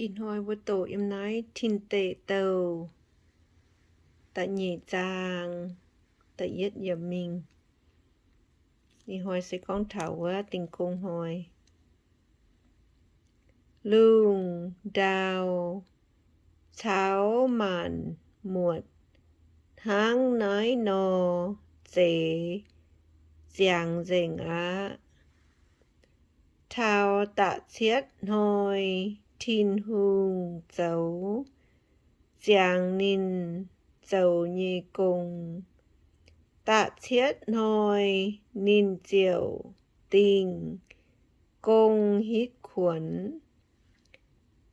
Ih hnoi mbuo doqc yiem naaiv Tin Deic Douh da'nyeic zaang da'yietv yiemc mingh. Ih hnoi se gorngv taux wuov dingh gong hnoi. Lungh ndau caux maanc muotc hnangv naaiv nor zeix ziangx nzengc aqv. Taux da'cietv hnoi Tin-Hungh zoux ziangx ninh zoux nyei gong. Da'cietv hnoi ninh ziouc dingh gong hitv kuonx.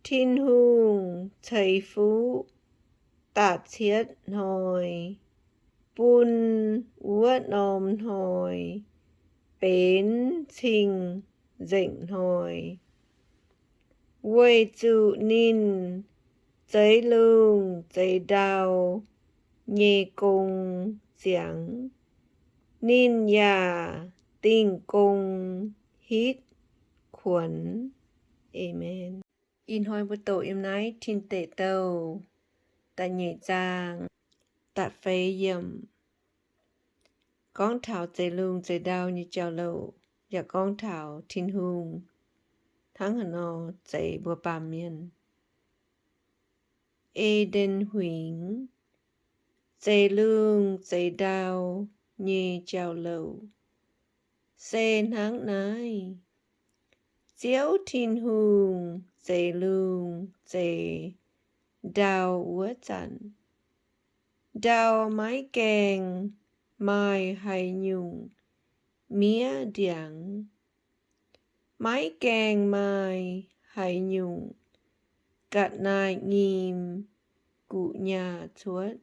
Tin-Hungh ceix fuqv da'cietv hnoi bun wuov norm hnoi benx cing-nzengc hnoi, weic zuqc ninh zeix lungh zeix ndau nyei gong ziangx. Ninh yaac dingh gong hitv kuonx. Aamen. Ih hnoi mbuo doqc yiem naaiv Tin Deic Douh da'nyeic zaang da'feix yiemc, gorngv taux zeix lungh zeix ndau nyei jauv-louc, yaac gorngv taux Tin-Hungh hnangv haaix nor zeix mbuo baamh mienh. E^nden Huingx zeix lungh zeix ndau nyei jauv-louc se hnangv naaiv. Ziouv Tin-Hungh zeix lungh zeix ndau wuov zanc, ndau maiv gaengh maaih haaix nyungc miev ndiangx, maiv gaengh maaih haaix nyungc ga'naaiv-nyim guqc nyaah cuotv,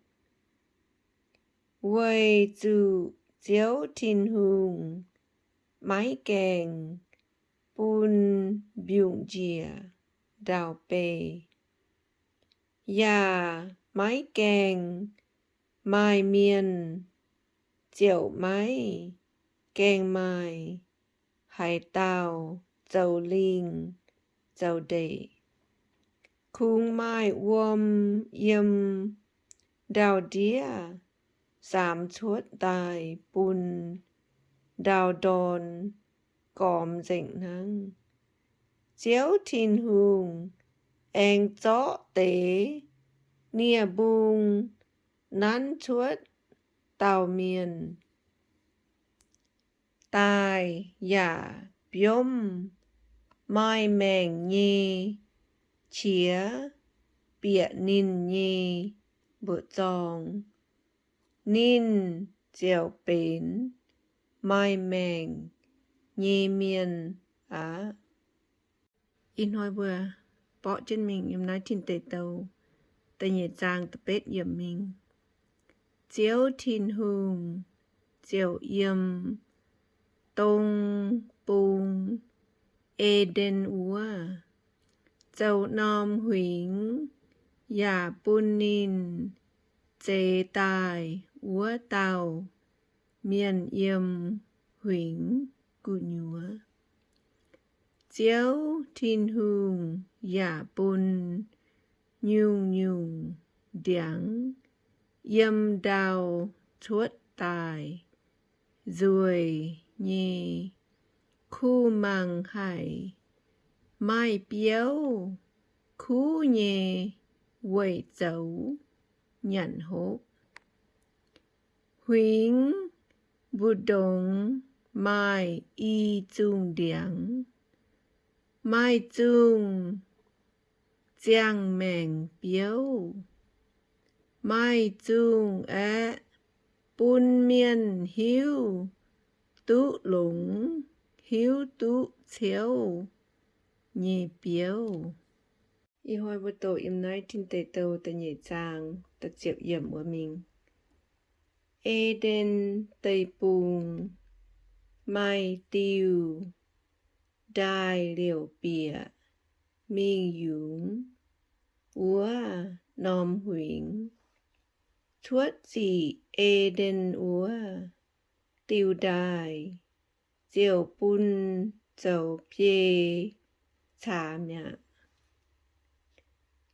weic zuqc Ziouv Tin-Hungh maiv gaengh bun mbiungc njiec ndau-beih, yaac maiv gaengh maaih mienh, ziouc maiv gaengh maaih haaix dauh zoux lingh zoux ndeic. Kungx maaih wuom yiem ndau-ndiev saamx cuotv daaih bun ndau ndorn gormx nzengc hnangv. Ziouv Tin-Hungh aengx zorqv deix nie-mbung nanv cuotv dauh mienh daaih yaac biomv maaih maengc nyei qiex bieqc ninh nyei mbuoqc zorng. Ninh ziouc benx maaih maengc nyei mienh aqv. Ih hnoi mbuo borqv jienv mingh yiem naaiv Tin Deic Douh da'nyeic zaang da'betv yiemc mingh. Ziouv Tin-Hungh ziouc yiem dong bung E^nden wuov zoux norm huingx yaac bun ninh zeix daaih wuov dauh mienh yiem huingx gu'nyuoz. Ziouv Tin-Hungh yaac bun nyungc-nyungc ndiangx yiem ndau cuotv daaih nzueic nyei kuh mangc haic, maaih biouv kuv nyei weic zoux nyanc hopv. Huingx mbu'ndongx maaih i zungh ndiangx, maaih zungh ziangh maengc biouv, maaih zungh aeqv, bun mienh hiuv duqv longx, hiuv duqv ciouv nyei biouv. Ih hnoi mbuo doqc yiem naaiv Tin Deic Douh da'nyeic zaang da'ziepc yiemc wuov mingh. E^nden Deic-Bung maaih diuh ndaaih liouc bieqc mingh yungz wuov norm huingx. Cuotv ziqc E^nden wuov diuh ndaaih ziouc bun zoux biei caamx mi'aqv.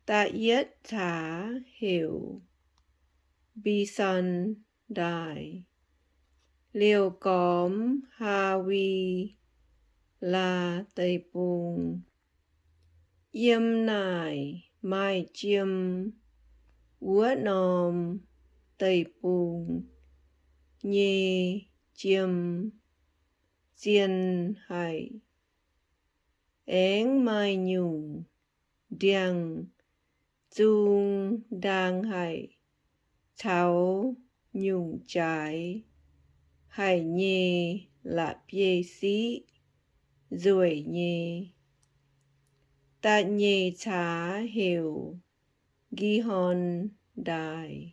Da'yietv caax heuc Mbi^son Ndaaih, liouh gormx Haa^vi^laa Deic-Bung. Yiem naaic maaih jiem wuov norm deic-bung nyei jiem zien haic. Aengx maaih nyungc ndiangx-zung ndaang haic caux nyungc jaaix haic nyei la'bieiv-siqv nzueic nyei. Da'nyeic caax heuc Gi^horn Ndaaih,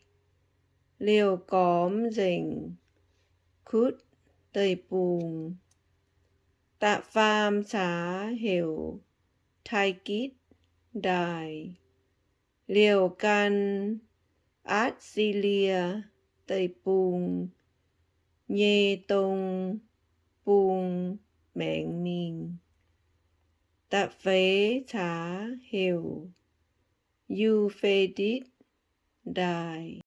liouh gormx nzengc Kutv Deic-Bung. Da'faam caax heuc Taigitv Ndaaih, liouh gan Atc^si^lie Deic-Bung nyei dong bung maengx mingh. Da'feix caax heuc Yu^fe^ditv Ndaaih.